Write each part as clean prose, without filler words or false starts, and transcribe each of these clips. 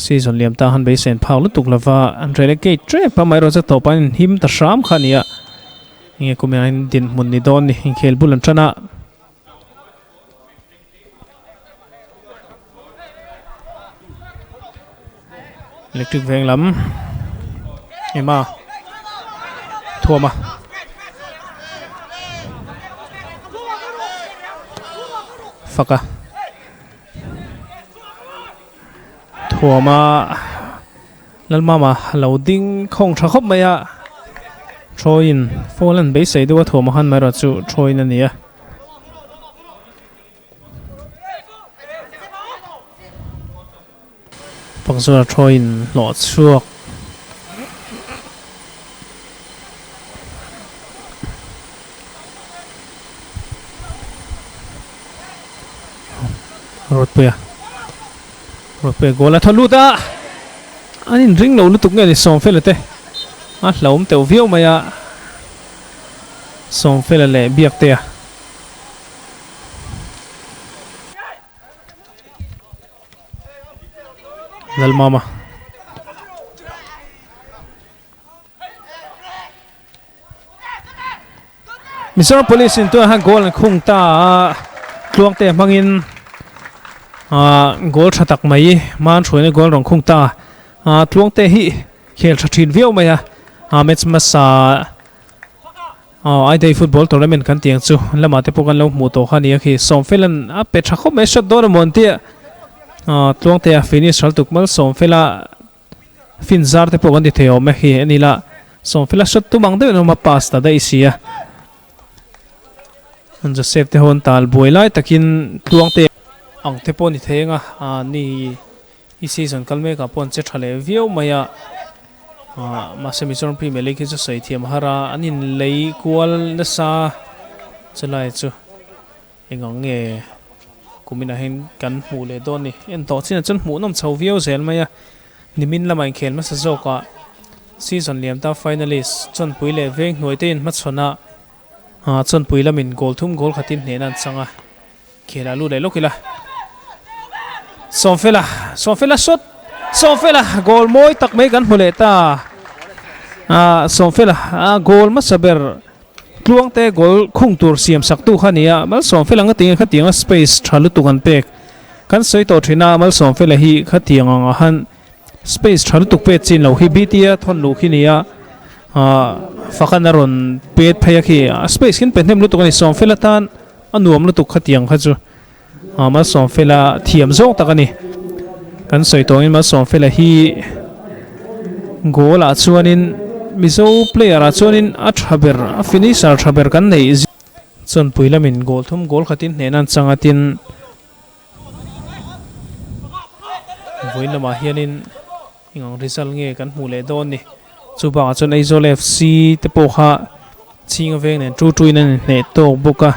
Season liam ta han beisen phak lutuk lova an relegate tep a, amaherawhchu chu tawp an inhim ta hram kha a ni a, enge kumin an dinhmun ni dawn ni inkhel bul an tan a. Electric veng lam ema thuama faka thuama lalmama lo ding khawng tha khawp mai a thawiin phone an beisei deuh a thuama han mai erawh chu thawiin a ni a. Pakzawra thawiin hlawh chhuak. Ruatpuia Ruatpuia goal a thaw lut a, an inring lo lutuk nge ni Sawmfela te a hlauhawm teuh viau mai a, Sawmfela leh Biaktea. Lalmama Mizoram Police in tunah hian goal an khung ta a, Tluangte hmangin goal tha tak mai man hruaina goal rawn khung ta a, Tluangte hi khel tha thin viau mai a, match hmasa Aw Aiday football tournament kan tih ang chu lamah te pawh kan lo hmuh tawh kha a ni a khi Sawmfela'n a pe tha khawp mai shot dawn a maw an tia aw Tluangtea finish hral tuk mal Sawmfela fin zar te pawh kan ti thei awm e khi a ni la Sawmfela shot tum ang deuhin a awm a pass ta daih si a an Joseph te ho an tal buai lai takin Tluangtea ang te pawh a ni thei ang a ni I season kal mek ah pawh an che tha leh viau mai a, mahse Mizoram Premier League hi chu sawi thiam a har a, an in lei kual nasa chulai chu eng ang nge kuminah hian kan hmuh leh dawn ni. En tawh chinah chuan hmuh nawm chho viau zel mai a, nimin lamah inkhel hmasa zawkah season liam ta finalist Chawnpui leh Venghnuai te inhmachhawn a, Chawnpui lamin goal thum goal khatin hnehna an chang a. Khela lut leh lawk ila. Sawmfela, Sawmfela shot, Sawmfela goal mawi tak mai kan hmu leh ta. Ah, Sawmfela a goal hmasa ber Tluangte goal khung tur siam sak tu kha a ni a, Malsawmfela nga tinge khatianga space tha lutuk an pek. Kan sawi tawh thin a, Malsawmfela hi khatiang ang ah han space tha lutuk pet chin lo hi BT a thawn luh khi a ni a, ah Fakan a rawn pet phei a khi a space khi an pe hnem lutuk a ni Sawmfela tan. A nuam lutuk khatiang kha chu Malsawmfela thiam zawng tak a ni. Kan sawi tawngin Malsawmfela hi goal ah chuanin Mizo player ah chuanin a tha ber, a finisher tha ber kan neih Chawnpui lamin goal thum goal khatin hnehna an chang a tin vawiin lamah hianin Eng ang result nge kan hmuh leh dawn ni? Chu bakah chuan Aizawl FC te pawh kha Chhinga veng nen tu tuin an inhneh tawk bawk a.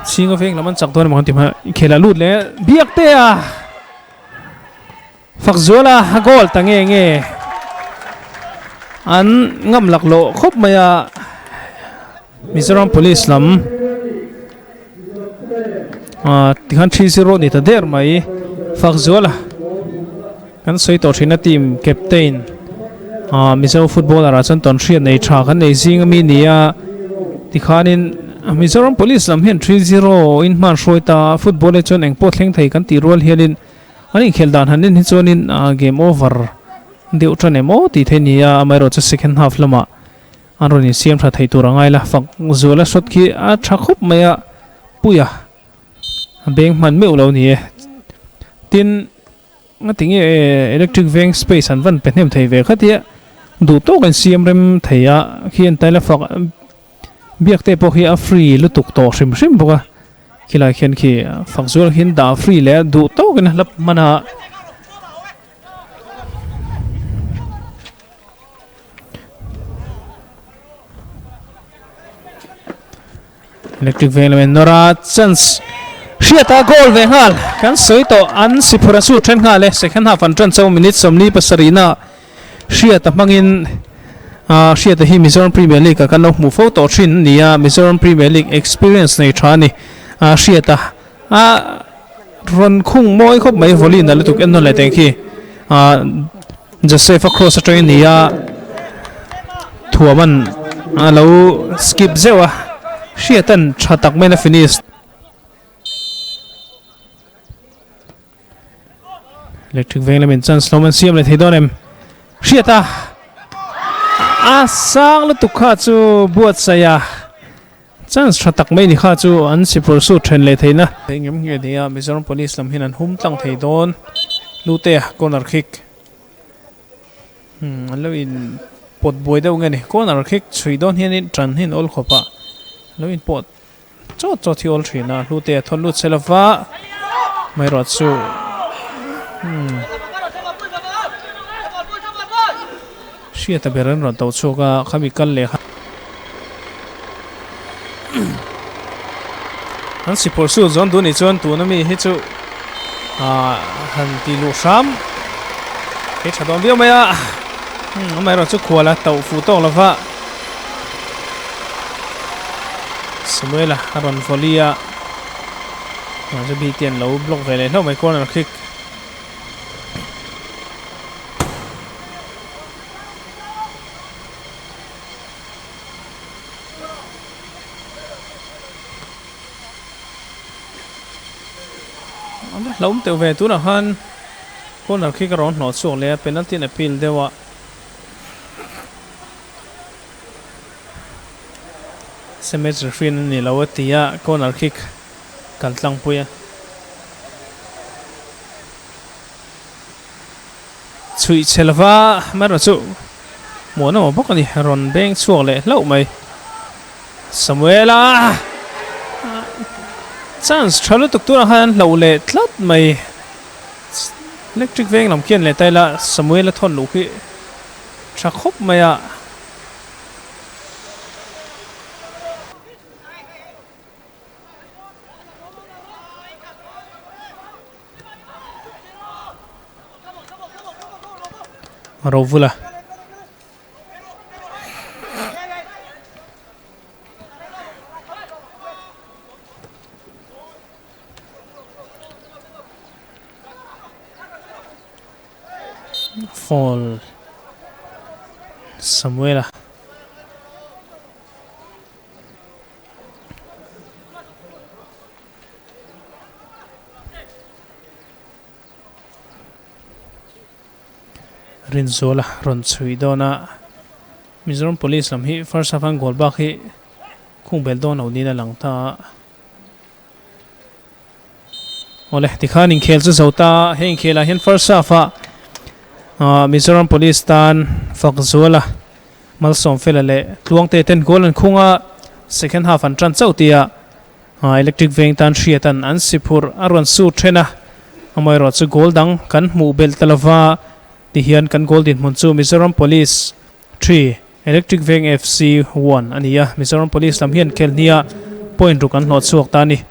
Chhinga veng lam an chak dawn emaw kan ti hma khel a lut leh biak te a fak zual a a goal ta nge nge an ngam lak loh khawp mai a Mizoram Police lam ah tikhan 3-0 ni ta der mai fak zual a kan sawi tawh thin a team captain ah Mizo footballer ah chuan tawn hriat nei tha kan nei zing ami ni a tikhanin Mizoram Police lam hian 3-0 in hman hruai ta football hi chuan engpawh thleng thei kan tih rual hianin an inkhelh dan han en hi chuanin ah game over deuh tan em aw tih theih a ni a amaherawhchu second half lamah An rawn insiam tha thei tur a ngai la, fak zuala shot khi a tha khawp mai a, Puia a beng hman meuh lo ni e. Tin, ngati nge electric veng space an van pe hnem thei ve khatia duh tawk an siam rem thei a, khi an taila fak biak te pawh khi a free lutuk tawh hrim hrim bawk a, khilai khian khi fak zual khian dah free leh a duh tawkin a hlap hman a. Electric veng lam in nawr a chance hriata goal ve nghal kan sawi tawh an si phur a su then nghal e second half an tan chauh minute 47 na hriata hmangin ah hriata hi Mizoram Premier League a kan lo hmuh fo tawh thin a ni a Mizoram Premier League experience nei tha a ni ah hriata ah. Rawn khung mawi khawp mai volley na lutuk en nawn leh teng khi ah Joseph a cross atangin ni a thuam an a lo skip zeuh a hriat an tha tak main a finish. Electric veng lamin chance hlawm an siam leh thei dawn em hriat a a sang lutuk kha chu buatsaih a. Chance tha tak mai ni kha chu an sipur suit then leh theihna. Engem nge nia Mizoram Police lam hian an hum tlang thei dawn Lute a corner kick umm an lo in pawt buai deuh nge ni corner kick chhui dawn hianin tan hi an awl khawp a lo in pawt chawt chawt hi awl thin a Lute a thawn lut se lova amaherawh chu umm Hriata ber an rawn to chhuak a, khami kal leh kha an siphurh su zawn duh nih chuan tuna mi hi chu ah han ti luh hram thei tha dawn viau mai a, amaherawh chu khual a tauh fuh tawk lova Samuela a rawn volley a, mahse bike an lo block ve leh hlauh mai corner kick. An va hlauhawm teuh ve tunah khan corner khi ka rawn hlawh chhuak leh a penalty an appeal deuh a. Sms referee a ni lo a ti a corner kick kal tlangpui a. Chhuih chhe lova amaherawh chu muan awm bawk a ni rawn beng chhuak leh hlauh mai. Samuela chance tha lutuk turah khan an hloh leh tlat mai. Electric veng lam khian leh ta ila Samuela thawn luh khi tha khawp mai a. Rovula Fall Samuela Rinzuala rawn chhui dawn a, Mizoram Police lam hi first half an goal bak hi khung bel dawn lo niin a lang ta a. Awle tikhan inkhel chu zo ta a, he inkhelah hian first half ah Mizoram Police tan Fakzuala Malsawmfela leh Tluangte ten goal an khung a, second half an tan chauh tih ah Electric veng tan hriatan an si phurh a rawn sur then a, amaherawh chu goal dang kan hmuh belh ta lova tihian kan goal dinhmun chu Mizoram Police 3, Electric Veng FC 1 a ni a, Mizoram Police lam hian khelhnia point ruk an hlawh chhuak ta a ni.